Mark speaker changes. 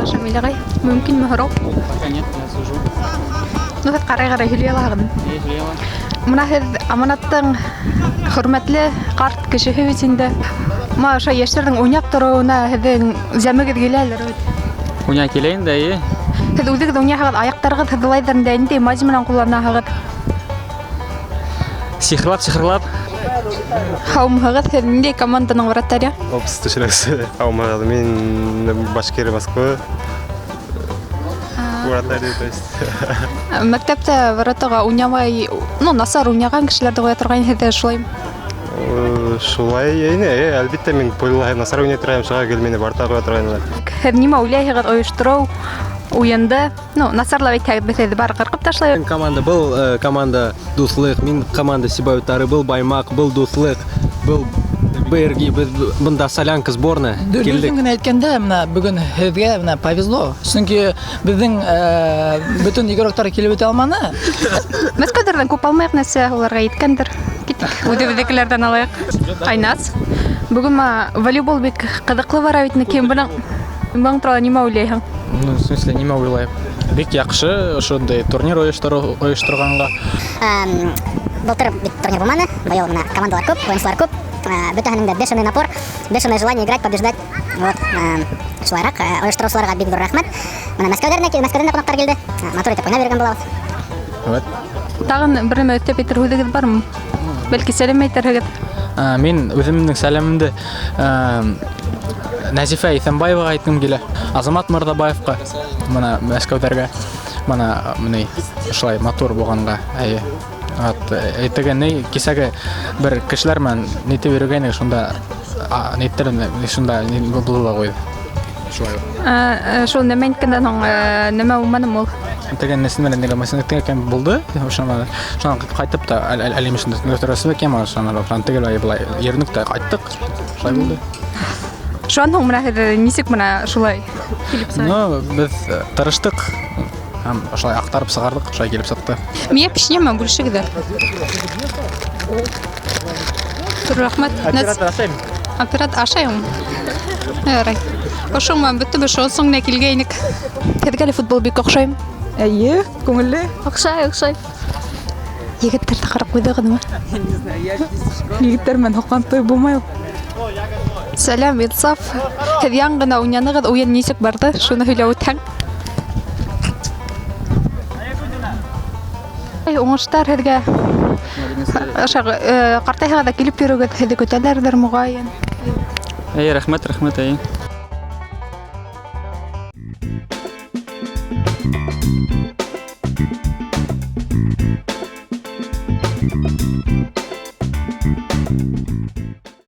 Speaker 1: Шамил ағай, мөмкинме һорау?
Speaker 2: Пока нет, я сижу.
Speaker 1: Ну, һеҙ ҡарай-ҡарай һөйләй алаһығыҙ.
Speaker 2: Һөйләй алам.
Speaker 1: Мына һеҙ аманаттың хөрмәтле ҡарт кешеһе бит инде. Ма ошо йәштәрҙең уйнап тороуына һеҙҙең зәмегеҙ киләлер бит.
Speaker 2: Уйнай килә инде, эйе.
Speaker 1: Һеҙ үҙегеҙ уйнаһағыҙ, аяҡтарығыҙ һыҙлайҙыр инде, ниндәй мазь менән ҡулланаһығыҙ?
Speaker 2: Сихырлап, сихырлап.
Speaker 1: Һаумыһығыҙ, һеҙ ниндәй команданың вратаре?
Speaker 3: Опс, төшөрәксе. Һаумыһығыҙ, мин Башкирия Москвы. Вратарь, то есть.
Speaker 1: Мәктәптә вратаға уйнамай, ну, насар уйнаған кешеләрҙе ҡуя торғайны, һеҙҙә шулаймы?
Speaker 3: Шулай, эйе, әлбиттә, мин полила насар уйнай торғайным, шуға гел мине вратаға ҡуя торғайнылар.
Speaker 1: Һеҙ нимә уйлайһығыҙ ойоштороу уйынды? Ну, насарлап әйтһәгеҙ, беҙ һеҙҙе бары ҡырҡып ташлайбыҙ.
Speaker 4: Мин команда был команда Дуҫлыҡ, мин команда Сибай Утары, был Баймаҡ, был Дуҫлыҡ, был БРГ, беҙ бында солянка сборная.
Speaker 5: Дөрөҫөн генә әйткәндә, мына бөгөн һеҙгә мына повезло. Сөнки беҙҙең бөтөн игроктар килеп үтә алманы.
Speaker 1: Мәскәүҙәрҙән күп алмайыҡ, нәрсә уларға еткәндер. Киттек, үҙебеҙҙекеләрҙән алайыҡ. Айназ, бөгөн ма волейбол бик ҡыҙыҡлы бара бит инде. Кем бының турала нимә уйлайһың?
Speaker 2: Ну, в смысле, нимә уйлайым? Бик яҡшы ошондай турнир ойошторғанға.
Speaker 6: Былтыр бит турнир булманы, быйыл мына командалар күп, уйынсылар күп. Бөтәһенең дә бешеный напор, бешеное желание играть, побеждать. Вот, шулайыраҡ, ойоштороусыларға бик ҙур рәхмәт. Мына Мәскәүҙән дә ҡунаҡтар килде. Матур итеп уйнап йөрөгән булабыҙ.
Speaker 2: Вот.
Speaker 1: Тағын бер нәмә өҫтәп әйтер һүҙегеҙ бармы? Бәлки сәләм әйтерһегеҙ?
Speaker 2: Мин үҙемдең сәләмемде, Нәзифә Иҫәнбаеваға әйткем килә. Азамат Мырҙабаевҡа, мына Мәскәүҙәргә, мына мына шулай матур булғанға, эйе. Вот, теге ни, кисәге бер кешеләр менән нитеп йөрөгәйнек, шунда, ниттер, шунда ни булды ла ҡуйҙы. Шулай.
Speaker 1: Шул нәмә әйткәндән һуң, нәмә булманымы ул?
Speaker 2: Теге нәсел менән нигә мәсәлән, теге кем булды, шунан, шунан ҡайтып та, әле мин шунда нөтөрәсем икән, шунан, шунан теге лай былай йөрөнөк тә ҡайттыҡ. Шулай булды.
Speaker 1: Шунан һуң мына һеҙ нисек мына шулай килеп сыға?
Speaker 2: Ну, беҙ тырыштыҡ һәм шулай аҡтарып сығарҙыҡ, шулай килеп сыҡты.
Speaker 1: Миңә пешенә менән бүлешегеҙ әле. Ҙур рәхмәт.
Speaker 2: Оператор ашаймы?
Speaker 1: Оператор ашаймы? Ярай. Ошоң менән бөттө, беҙ шуның өсөн генә килгәйнек. Һеҙгә лә футбол бик оҡшаймы?
Speaker 7: Эйе, күңелле.
Speaker 1: Оҡшай, оҡшай. Егеттәрҙе ҡарап ҡуйҙығыҙмы?
Speaker 7: Егеттәр менән һоҡланып туйып булмай ул.
Speaker 1: Сәләм, Инсаф. Һеҙ яңы ғына уйнанығыҙ, уйын нисек барҙы? Шуны һөйләп үтһәң. Эй, уңыштар һеҙгә. Ошо, ҡартайһығыҙ ҙа килеп йөрөгөҙ, һеҙҙе көтәләрҙер моғайын.
Speaker 2: Эй, рәхмәт, рәхмәт, эй.